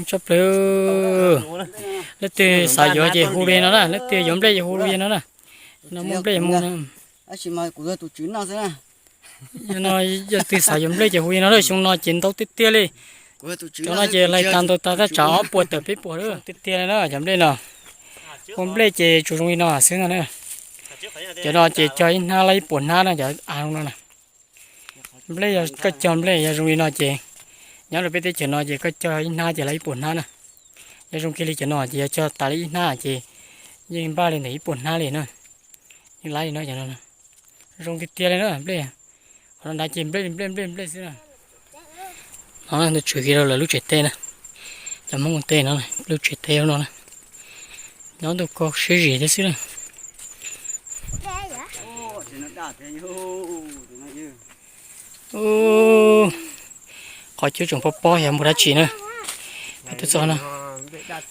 Tshaj plaws. Leej twg xav yuav ces hu li no na, leej twg yuav nplej ces hu li no na. No muaj nplej mus no. No yog twg xav yuav nplej ces hu li no lawm, xyoo no ces ntau tiag tiag li. Cov no ces hlais tag ntau tag thaj tsam ob puas tawm peb puas lawm tiag tiag li na cov nplej no. Ua nplej ces tsuas zoo li no xwb no na. Cov no ces cog ib hnab laib ib puas hnab na cov av no na. Nplej yog koj cog nplej yog zoo li no ces nyob rau peb teb chaws no ces koj cog ib hnab ces laib ib puas hnab na. Yog zoo kiag li cov no ces yog cog tas li ib hnab ces yeej npaj li ntawm ib puas hnab li na. Yeej laib li no cov no. Zoo tiag tiag li na nplej. Qhov no nrad ces nplej nplej nplej nplej xwb na. No nws tswv kiag rau lawv lub tsev teb na. Cov Hmoob ua teb no, lub tsev teb no na. Nyob ntuj koj siab zim thiab xwb na. Qhov cub tseem pob pob xyov muaj dab tsi na. Peb tuaj txog no,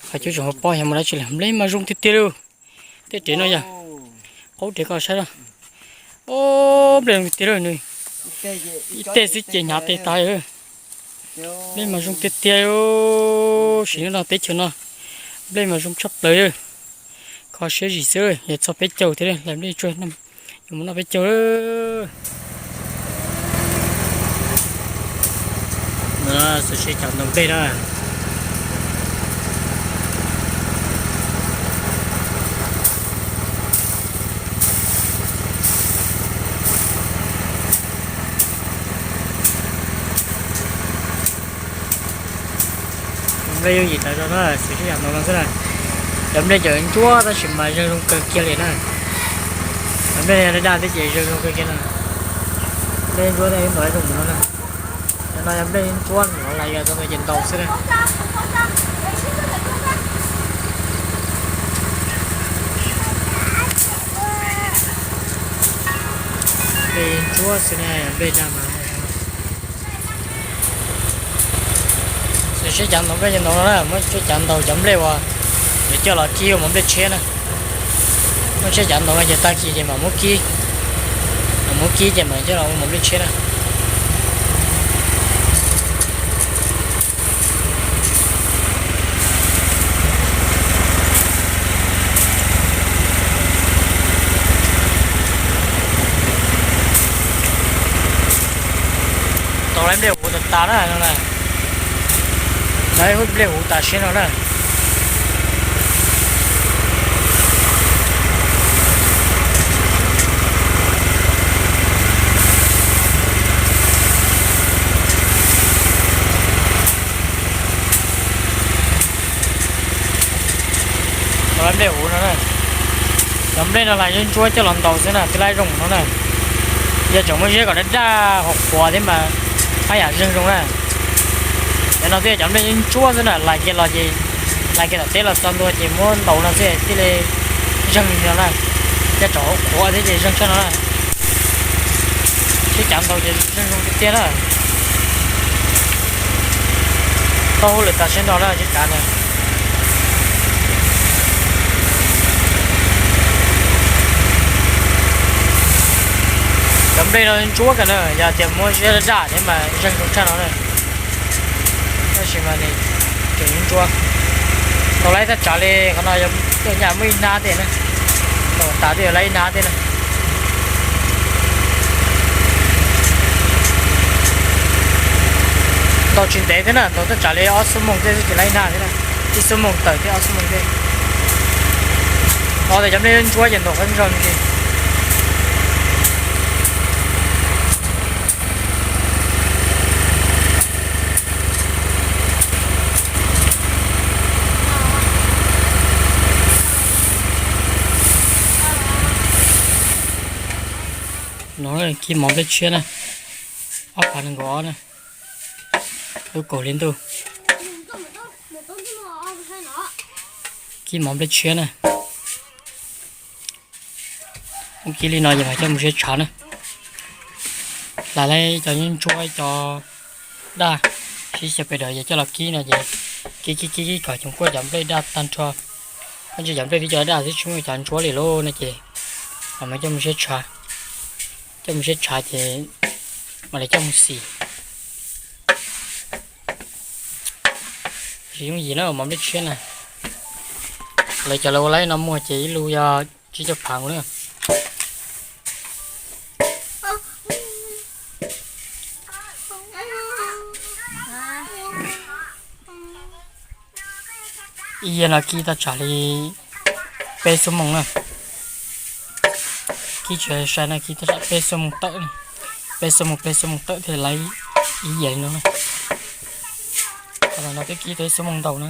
qhov cub tseem pob pob xyov muaj dab tsi lawm, nplej mas zoo tiag tiag li. Tej rev no yog qaub rev koj saib na. Ob, nplej zoo tiag li nws. Ib teg xwb ces hnyav tes tas. Nplej mas zoo tiag tiag. Sim neej no teb chaws no nplej mas zoo tshaj plaws. Kho siab zim xwb, yog txog peb caug thiab, hlais nplej tsuag yuav mus noj peb caug. Xyov seb cov ntoo nplej na. Nplej yooj yim tas zog na, xyov seb cov ntoo no xwb na. Cov nplej cov ntsuab tab sis mas zeeg zoo kawg kiag li na. Cov nplej daj daj thiab ces zeeg zoo kawg kiag na. Nplej ntsuab tej ntawd zoo no na. Cov no yog nplej ntsuab no, lawv yog txog ntawd ces ntaus xwb na. Nplej ntsuab xwb na, nplej daj mas. Xyov seb cov ntoo nplej cov ntoo no na, muab seb cov ntaus cov nplej uas yuav coj los kib ua mov nplej tshiab na. Muab seb cov ntaus no ces tag kis ces mam muab kib, mam muab kib ces mam coj los ua mov nplej tshiab na. Tau lawv nplej huv tas tas na no na. Lawv nplej huv tas siab no na. Tau lawv nplej huv no na. Cov nplej no lawv ntsuab coj los ntaus xwb na, twb lawv zoo no na. Yog tseem muaj zeb kom daj daj qhuav qhuav thiab mas haj yam zeeg zoo na. Cov no twb yog cov nplej ntsuab xwb na, lawv kiag los ces, lawv kiag tom teb los txog ntua ces muab ntaus no xwb thiaj li zeeg li no na. Cov tseem qhuav thiab ces zeeg tshaj no na. Seb cov ntaus ces zeeg zoo tiag tiag na. Tau hauj lwm tas siab nrho na seb cov no. Cov nplej no ntsuab kawg na, yog tias muab zeb daj daj thiab mas zeeg zoo tshaj no na. Tab sis mas nws tseem ntsuab. Tau lawv thaj tsam li qhov no yog nyaj muaj ib hnab tej na. Ntaus tas twb yog lawv ib hnab tej na. Ntaus tsis ntev thiab na, ntaus thaj tsam li ob xuab moos tej xwb ces lawv ib hnab thiab na. Ib xuab moos tawm thiab ob xuab moos tej. Tos tias cov nplej ntsuab ces ntaus qab zog li. No kib mov nplej tshiab na, ob phav nees nkaum ob na, lub kaum hli ntuj. Kib mov nplej tshiab na. Kib li no ces mam coj mus siab tshav na. Hlais lawm cov ntsuab cov daj, sib xyaw pes daws ces coj los kib no ces kib kib kib kib kom cov kuaj cov nplej daj tag nrho. Koj ntsia cov nplej twb cov daj xwb tsis muaj cov ntsuab li lauj no ces mam coj mus siab tshav. Coj mus siab tshav ces mam li coj mus xim. Tsis yooj yim na, mov nplej tshiab na. Lawv cov lawv ua laib no muag ces ib lub yog tsib caug phav nkaus na. Ib yam no kib tau tsam li peb xuab moos na. Kib tsis sai na, kib tau tsam peb xuab moos tawm, peb xuab moos peb xuab moos tawm thiaj li ib yam li no na. Tam no twb kib tau ib xuab moos ntau na.